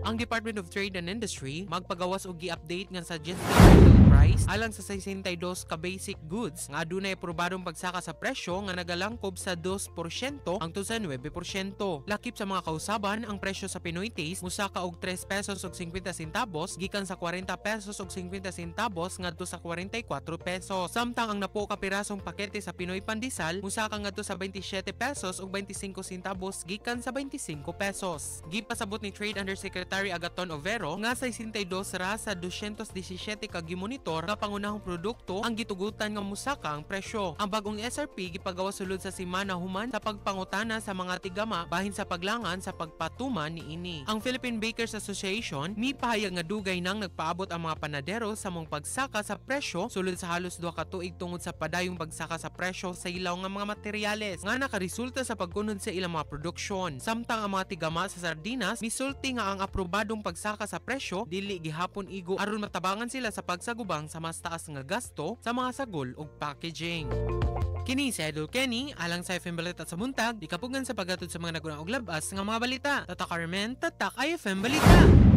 Ang Department of Trade and Industry magpagawas og gi-update nga suggested retail price alang sa 62 ka basic goods nga adunay aprobadong pagsaka sa presyo nga nagalangkob sa 2% hangtod sa 9%. Lakip sa mga kausaban, ang presyo sa Pinoy Taste musaka og 3 pesos ug 50 centavos gikan sa 40 pesos ug 50 centavos ngadto sa 44 pesos. Samtang ang napo ka pirasong pakete sa Pinoy Pandesal musaka ngadto sa 27 pesos ug 25 centavos gikan sa 25 pesos. Gipasabot ni Trade Undersecretary Agaton Overo nga 62 ra sa 217 ka gimonitor nga pangunahong produkto ang gitugutan nga musaka ang presyo. Ang bagong SRP gipagawas sulod sa semana human sa pagpangutana sa mga tigama bahin sa paglangan sa pagpatuman niini. Ang Philippine Bakers Association mipahayag nga dugay nang nagpaabot ang mga panadero sa mong pagsaka sa presyo sulod sa halos 2 ka tuig tungod sa padayong pagsaka sa presyo sa ilaw nga mga materyales nga nakaresulta sa pagkunod sa ilang mga produksyon. Samtang ang mga tigama sa sardinas misulti nga ang aprobadong pagsaka sa presyo dili gihapon igo aron matabangan sila sa pagsagubang sa mas taas nga gasto sa mga sagol ug packaging. Kini si Idol Kenny, alang sa IFM Balita sa Buntag, di kapugan sa paghatod sa mga naguna og labas nga mga balita. Tatak Carmen, Tatak IFM Balita.